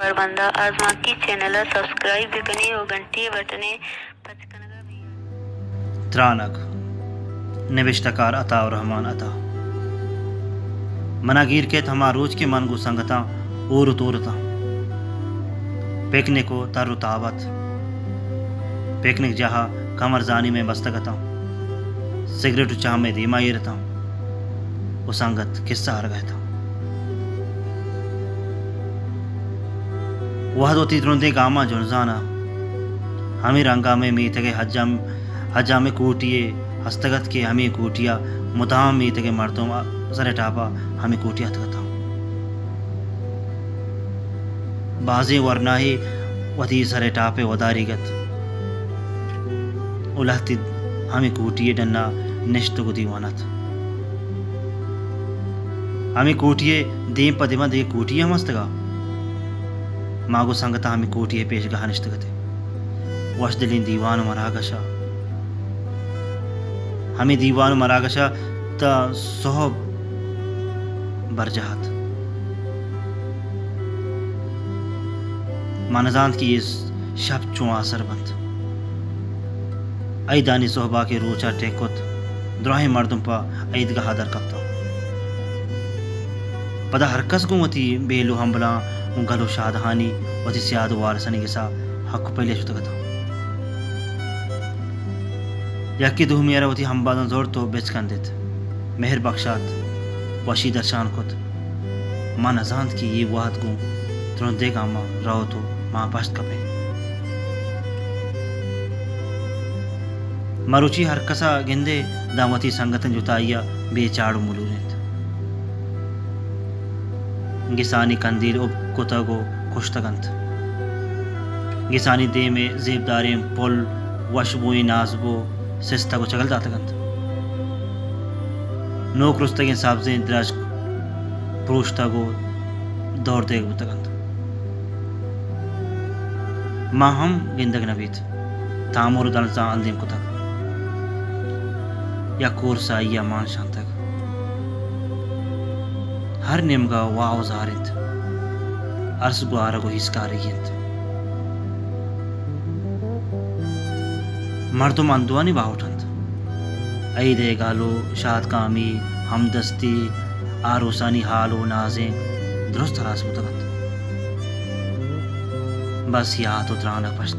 کاربنداں آزمانکی چینل ءَ سبسکرائب بہ کن ئے ءُ گھنٹی ءِ بٹن ءَ پچ کنگ ءَ بہ ئے۔ ترانگ، نبشتہ کار عطا الرحمن عطا۔ منا گیر کیت ہما روچ کہ من گوں سنگتاں ہور ءُ تور اتاں۔ پکنک ءُ تر ءُ تاب ات۔ پکنک جاہ ءَ کمرزانی مئے بستگ اتاں۔ سگریٹ ءُ چاہ مئے دیما ایر اتاں ءُ سنگت کسہ آرگ ءَ اتاں۔ وہد وتی ترندیں گاماں جنزان ءَ۔ ہمے رنگ ءَ مئے میتگ ءِ حجام، حجام ءِ کوٹی یے ہستگ ات کہ ہمے کوٹی ءَ مدام میتگ ءِ مردم سر ءِ ٹاپ ءَ ہمے کوٹی ءَ اتک اتاں۔ بازیں ورناہے وتی سر ءِ ٹاپ ءَ وداریگ ات ءُ لہتے ہمے کوٹی ءِ ڈن ءَ نشتگ ءُ دیوان ات۔ ہمے کوٹی ءِ دیم پہ دیما دگہ کوٹی ہم ہستگ ءَ۔ ما گوں سنگتاں ہمے کوٹی ءِ پیشگاہ ءَ نشتگ اتیں۔ وشدلیں دیوان ءُ مراگش ءَ۔ ہمے دیوان ءُ مراگش ءَ تاں سہب برجاہ ات۔ ما نزانت کہ اے شپ چون آسر بنت۔ عیدانی سہب ءَ کہ روچ ءَ ٹک کت، دراہیں مردم پہ عیدگاہ ءَ در کپتاں۔ پدا ہرکس گوں وتی بیل ءُ ہمبلاں گوں گل ءُ شادہانی وتی سیاد ءُ وارسانی گس ءَ حق ءُ پہلی ءَ شتگ اتاں۔ یکے دومی ءَ را وتی ہمبازاں زرت ءُ بچکندت۔ مہر بکشات، وشی درشان کت۔ ما نزانت کہ اے وہد گوں ترندیں گاماں روت ءُ ما پشت کپیں۔ مروچی ہرکس ءَ گندئے داں وتی سنگتانی جتائی ءَ بے چاڑ ءُ ملور انت۔ گسانی کندیل ابک کتگ ءُ کشتگ انت۔ گسانی دیم ءِ زیبداریں پل، وشبوئیں نازبو سستگ ءُ چگل داتگ انت۔ نوک رستگیں سبزیں درچک پروشتگ ءُ دور دیگ بوتگ انت۔ ما ہم گندگ نہ بیت۔ تامر ءُ دلزاں اندیم کتگ۔ یک کورسائی ءَ مان شانتگ۔ ہر نیمگ ءَ واہ ءُ زار انت۔ ارس گوارگ ءُ ہیسکارگی انت۔ مردم اندوہانی باہوٹ انت۔ عید ءِ گل ءُ شادکامی، ہمدستی، آروسانی ہال ءُ نازینک درست ہلاس بوتگ انت۔ بس یات ءُ ترانگ پشت